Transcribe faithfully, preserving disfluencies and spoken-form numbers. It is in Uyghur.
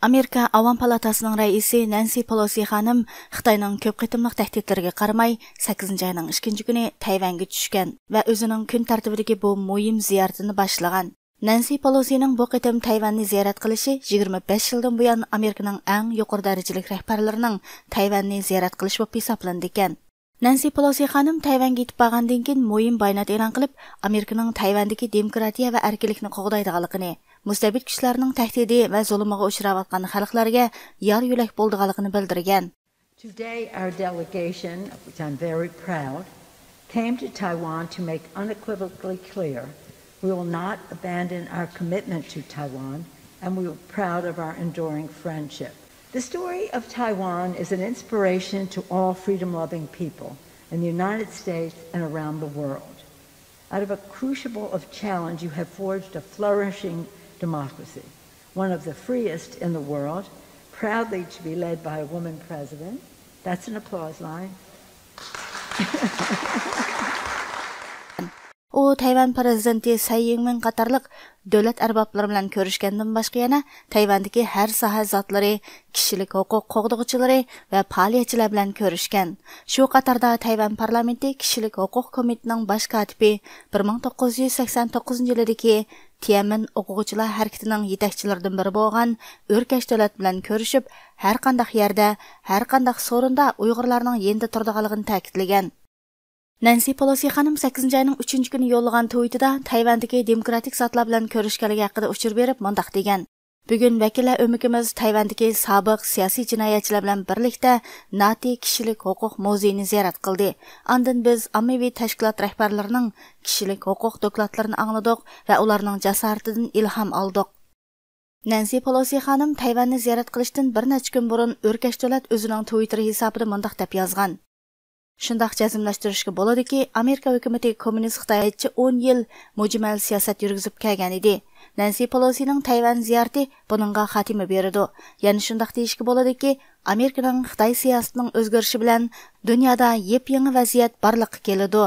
ئامېرىكا ئاۋام پالاتاسىنىڭ رەئىسى نەنسى پېلوسى خانىم خىتاينىڭ كۆپ قېتىملىق تەھدىتلىرىگە قارىماي، سەككىزىنچى ئاينىڭ ئىككىنچى كۈنى تەيۋەنگە چۈشكەن ۋە ئۆزىنىڭ كۈن تەرتىپىدىكى بۇ مۇھىم زىيارىتىنى باشلىغان. نەنسى پېلوسىنىڭ بۇ قېتىم تەيۋەننى زىيارەت قىلىشى يىگىرمە بەش يىلدىن بۇيان ئامېرىكىنىڭ ئەڭ يۇقىرى دەرىجىلىك رەھبەرلىرىنىڭ تەيۋەننى زىيارەت قىلىشى بولۇپ ھېسابلىنىدىكەن. نەنسى پېلوسى خانىم تەيۋەنگە يېتىپ بارغاندىن كېيىن مۇھىم بايانات ئېلان قىلىپ، ئامېرىكىنىڭ تەيۋەندىكى دېموكراتىيە ۋە ئەركىنلىكنى قوغدايدىغانلىقىنى، مۇستەبىت كۈچلەرنىڭ تەھدىتى ۋە زۇلۇمىغا ئۇچراۋاتقان خەلقلەرگە يار يۆلەك بولىدىغانلىقىنى بىلدۈرگەن. Today, our delegation, of which I'm very proud, came to Taiwan to make unequivocally clear we will not abandon our commitment to Taiwan, and we are proud of our enduring friendship. The story of Taiwan is an inspiration to all freedom-loving people in the United States and around the world. Out of a crucible of challenge, you have forged a flourishing democracy, one of the freest in the world, proudly to be led by a woman president. That's an applause line. ئۇ تەيۋەن پىرېزىدېنتى سەي يىڭمىن قاتارلىق دۆلەت ئەربابلىرى بىلەن كۆرۈشكەندىن باشقا، يەنە تەيۋەندىكى ھەر ساھە زاتلىرى، كىشىلىك ھوقۇق قوغدىغۇچىلىرى ۋە پائالىيەتچىلەر بىلەن كۆرۈشكەن. شۇ قاتاردا تەيۋەن پارلامېنتى كىشىلىك ھوقۇق كومىتېتىنىڭ باش كاتىپى، بىر مىڭ توققۇز يۈز سەكسەن توققۇزىنچى يىلىدىكى تيەنئەنمېن ئوقۇغۇچىلار ھەرىكىتىنىڭ يېتەكچىلىرىدىن بىرى بولغان ئۆركەش دۆلەت بىلەن كۆرۈشۈپ، ھەرقانداق يەردە، ھەرقانداق سورۇندا ئۇيغۇرلارنىڭ يېنىدا تۇرىدىغانلىقىنى تەكىتلىگەن. نەنسى پېلوسى خانىم سەككىزىنچى ئاينىڭ ئۈچىنچى كۈنى يوللىغان تۋىتىدا تەيۋەندىكى دېموكراتىك زاتلار بىلەن كۆرۈشكەنلىكى ھەققىدە ئۇچۇر بېرىپ مۇنداق دېگەن: بۈگۈن ۋەكىللەر ئۆمىكىمىز تەيۋەندىكى سابىق سىياسىي جىنايەتچىلەر بىلەن بىرلىكتە ناتى كىشىلىك ھوقۇق مۇزېيىنى زىيارەت قىلدى. ئاندىن بىز ئاممىۋى تەشكىلات رەھبەرلىرىنىڭ كىشىلىك ھوقۇق دوكلاتلىرىنى ئاڭلىدۇق ۋە ئۇلارنىڭ جاسارىتىدىن ئىلھام ئالدۇق. نەنسى پېلوسى خانىم تەيۋەننى زىيارەت قىلىشتىن بىر نەچچە كۈن بۇرۇن ئۆركەش دۆلەت ئۆزىنىڭ تۋىتتېر ھېسابىدا مۇنداق دەپ يازغان: شۇنداق جەزملەشتۈرۈشكە بولىدۇكى، ئامېرىكا ھۆكۈمىتى كوممۇنىست خىتايچە ئون يىل مۈجمەل سىياسەت يۈرگۈزۈپ كەلگەن ئىدى. نەنسى پېلوسىنىڭ تەيۋەن زىيارىتى بۇنىڭغا خاتىمە بېرىدۇ. يەنە شۇنداق دېيىشكە بولىدۇكى، ئامېرىكىنىڭ خىتاي سىياسىتىنىڭ ئۆزگىرىشى بىلەن دۇنيادا يېپيېڭى ۋەزىيەت بارلىققا كېلىدۇ.